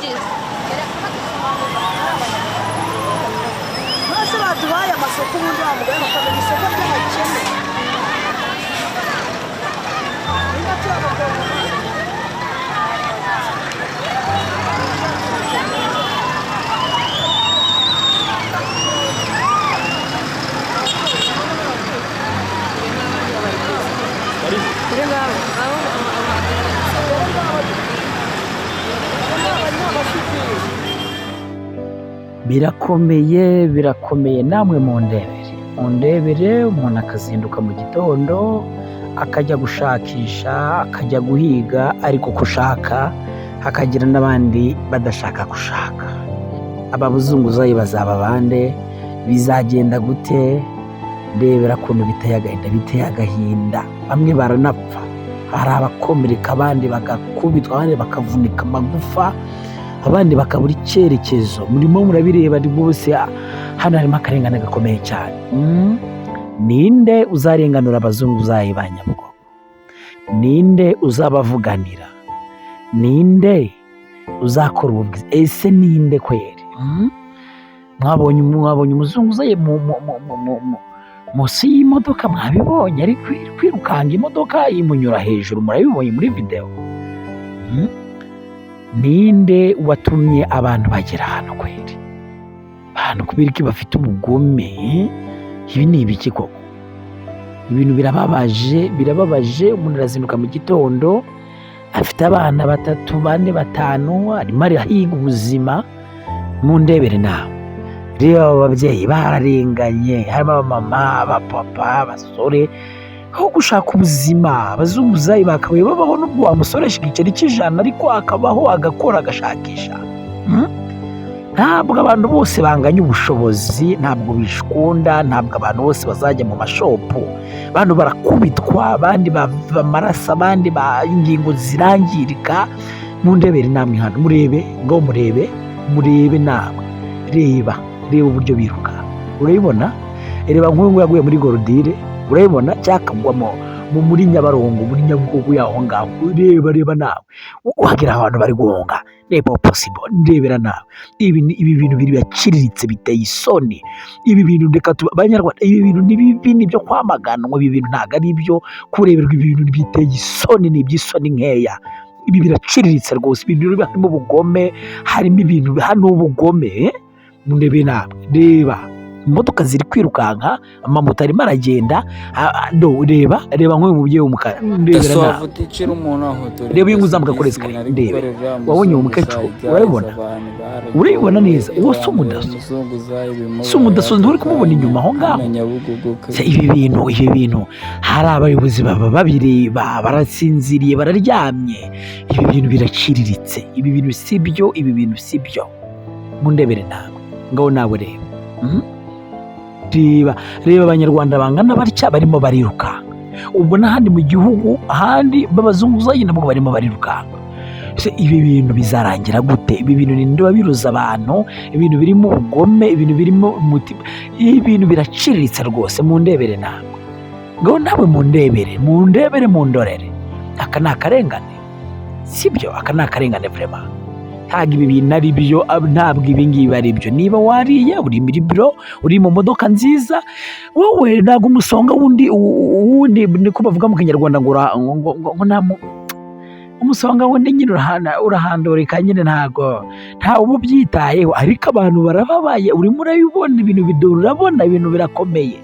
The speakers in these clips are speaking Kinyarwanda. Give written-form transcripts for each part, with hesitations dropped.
Byiza. Bose baduhaye amasoko, ubundi wa mugore bakamenya isoko ry'abakene. Niba turi abagabo. Birakomeye, birakomeye. Namwe mundebere, mundebere. Umuntu akazinduka mu gitondo akajya gushakisha, akajya guhiga, ariko gushaka hakagira n'abandi badashaka gushaka. Aba buzunguzayi bazaba bande? Bizagenda gute? Ndebera ukuntu biteye agahinda, biteye agahinda. Bamwe baranapfa, hari abakomereka, abandi bagakubitwa, abandi bakavunika amagufa, abandi bakabura icyerekezo. Murimo murabireba rwose, hano harimo akarengane gakomeye cyane. Ninde uzarenganura abazunguzayi ba Nyabugogo? Ninde uzabavuganira? Ninde uzakora ubuvugizi? Ese ninde kweri? Mwabonye umuzunguzayi munsi y'imodoka, mwabibonye ari kwirukanga, imodoka imunyura hejuru, murabibonye muri videwo. Ninde watumye abantu bagera hano kweri? Abantu kubera iki bafite ubugome? Ibi ni ibiki koko? Ibintu birababaje, birababaje. Umuntu arazinduka mu gitondo afite abana batatu, bane, batanu, arimo arahiga ubuzima. Mundebere nawe, reba aba babyeyi bararenganye, harimo abamama, abapapa, abasore, aho gushaka ubuzima. Abazunguzayi bakabaye babaho n'ubwo wamusoresha igiceri cy'ijana, ariko akabaho, agakora, agashakisha. Ntabwo abantu bose banganya ubushobozi, ntabwo bishkunda, ntabwo abantu bose bazajya mu mashopu. Abantu barakubitwa, abandi bava amaraso, abandi ingingo zirangirika. Mundebere namwe hano, murebe ngo murebe, murebe namwe, reba, reba uburyo biruka, urabibona? Reba nk'uyu nguyu yaguye muri bordure, urabibona? Cyakagwamo muri Nyabarongo, muri Nyabugogo yaho ngaho. Reba, reba nawe, wagira abantu bari guhunga. Reba possible, ndebera nawe. Ibi bintu biraciriritse, biteye isoni. Ibi bintu reka Banyarwanda, ibi bintu ni bibi, ni ibyo kwamaganwa. Ibi bintu ntabwo ari ibyo kureberwa, ibi bintu biteye isoni, ni iby'isoni nkeya. Ibi biraciriritse rwose, ibi bintu harimo ubugome, harimo ibintu hano, ubugome. Murebe nawe, reba imodoka ziri kwirukanka, amamoto arimo aragenda. No, reba, reba nk'uyu mubyeyi w'umukara, ndebera Daso nawe. wavutikira umuntu aho dore. Reba uyu nguyu uzamuka kuri escalier, ndebe. Wabonye uwo mukecuru? Urabibona? Urabibona neza? Uwo si umudaso? Si umudaso? Nturi kumubona inyuma aho ngaho? Se, ibi bintu hari abayobozi baba babireba, barasinziriye, bararyamye. Ibi bintu biraciriritse, ibi bintu si byo, ibi bintu si byo. Mundebere nawe, ngaho nawe reba. Reba, reba Abanyarwanda bangana batya barimo barirukanka. Ubwo n'ahandi mu gihugu, ahandi b'abazunguzayi nabwo barimo barirukanka. Ese ibi bintu bizarangira gute? Ibi bintu ninde wabiruza abantu? Ibintu birimo ubugome, ibintu birimo umutima, ibintu biraciriritse rwose. Mundebere nawe, ngaho nawe mundebere, mundebere, mundorere. Aka ni akarengane, sibyo? Aka ni akarengane vraiment. Ntabwo ibi bintu ari byo, ntabwo ibi ngibi ari byo. Niba wariye, uri muri biro, uri mu modoka nziza, wowe ntabwo umusonga wundi wundi, niko bavuga mu Kinyarwanda ngo ngo nta umusonga wundi nyine urahandurika nyine, ntabwo ntawe uba ubyitayeho, ariko abantu barababaye. Urimo urabibona, ibintu bidura, urabona ibintu birakomeye.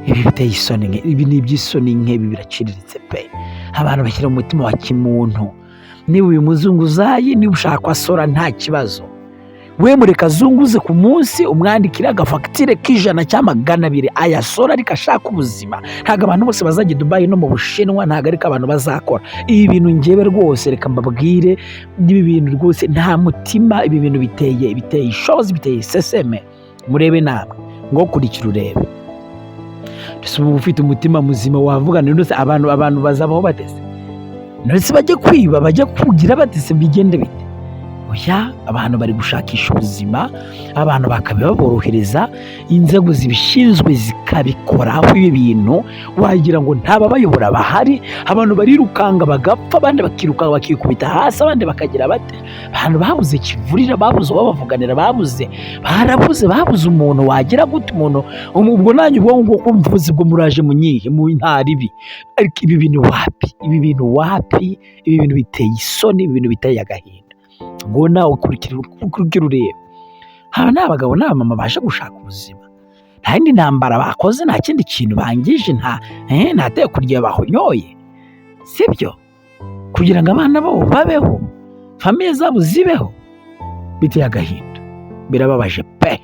Ibi biteye isoni nke, ibi ni iby'isoni nke, ibi biraciriritse pe. Abantu bashyira mu mutima wa kimuntu. Niba uyu muzunguzayi, niba ushaka ko asora, nta kibazo, we mureka azunguze ku munsi, umwandikire agafagitire k'ijana cyangwa 200, ayasora, ariko ashaka ubuzima. Ntabwo abantu bose bazajya i Dubayi no mu Bushinwa, ntabwo ariko abantu bazakora ibi bintu. Ngewe rwose reka mbabwire, ibi bintu rwose nta mutima, ibi bintu biteye ishozi, biteye iseseme. Murebe namwe, ngo kurikira urebe. Ese uba ufite umutima muzima wavuga ndetse abantu bazabaho batese? Ndetse bajya kwiba, bajya kugira batese, bigende bite? Oya, abantu bari gushakisha ubuzima, abantu bakabibaborohereza, inzego zibishinzwe zikabikoraho. Ibi bintu wagira ngo nta babayobora bahari. Abantu barirukanga bagapfa, abandi bakirukanga bakikubita hasi, abandi bakagira bate. Abantu babuze kivurira, babuze uwabavuganira, babuze, barabuze, babuze umuntu wagira gute umuntu. Ubwo nanjye ubwo ngubwo mvuze, ubwo muraje munyihe mu ntara ibi. Ariko ibi bintu wapi, ibi bintu wapi, ibi bintu biteye isoni, ibi bintu biteye agahinda. Ngo nawe ukurikira, ukurikira urebe, aba ni abagabo n'abamama baje gushaka ubuzima. Nta yindi ntambara bakoze, nta kindi kintu bangije, nta teko rya bahonyoye, sibyo? Kugira ngo abana babo babeho, famille zabo zibeho. Biteye agahinda, birababaje pe.